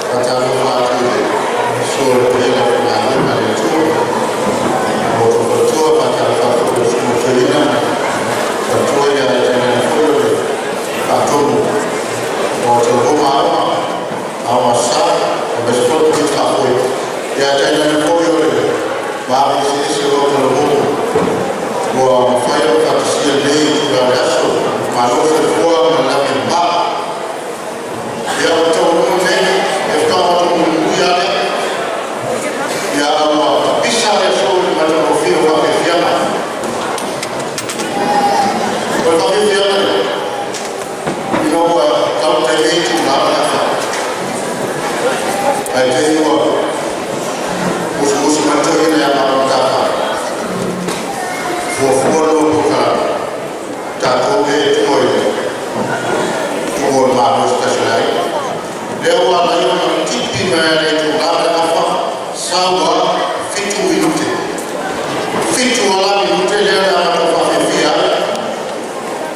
Faatalofa atu i le susu o le paia o le aufaigaluega a le Atua ma outou faletua. E faatalofa atu foi i lau Susuga i le Toeaina ma le faletua, ae tainane foi o le faatonu o Talavou ma Aoga, Aoga Aso Sa, aemaise foi le komiti faafoe, ae tainane foi o le maave eseese o lo o talavou ua mafai ona faatasia i lenei itula o le aso. Malo le soifua ma le lagi e mama. Ia, o le taunuuga lenei, e faatoa matou mulimuli lava lea, ae ua tapisa le aso i le matagofie o faafiafiaga. O le faafiafiaga lea, ina ua tau nei itula o le afa, ae te i ua musumusu mai le toeaina ia maua ma Mataafa, fuafua la lua polokalame, tatou lea e tua i le tumu o le Malo i se tasi o le aiga. Lea ua ala ai ona tipi mai lava i le itula ma le afa, sau lava 7 minute, 7 ala minute lea na matou faafiafia ai,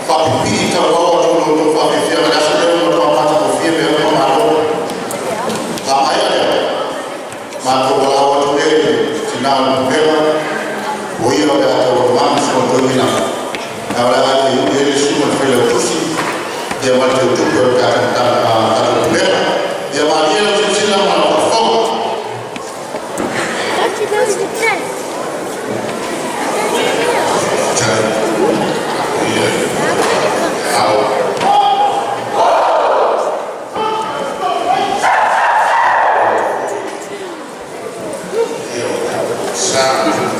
faapipii tauau atu lo outou faafiafiaga i le aso lea ua matua matagofie mea uma. Malo. A maea lea, matou valaau atu lea i le tina o le pulega o ia o le a tauavaa le susuga i le toeaina, ae o le a iu i ai le susuga i le failautusi ia ma le teutupe o le tatou pulega. Ia malie lau silasila ma lau faafofoga. 10, 8, out. 7.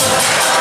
Thank you.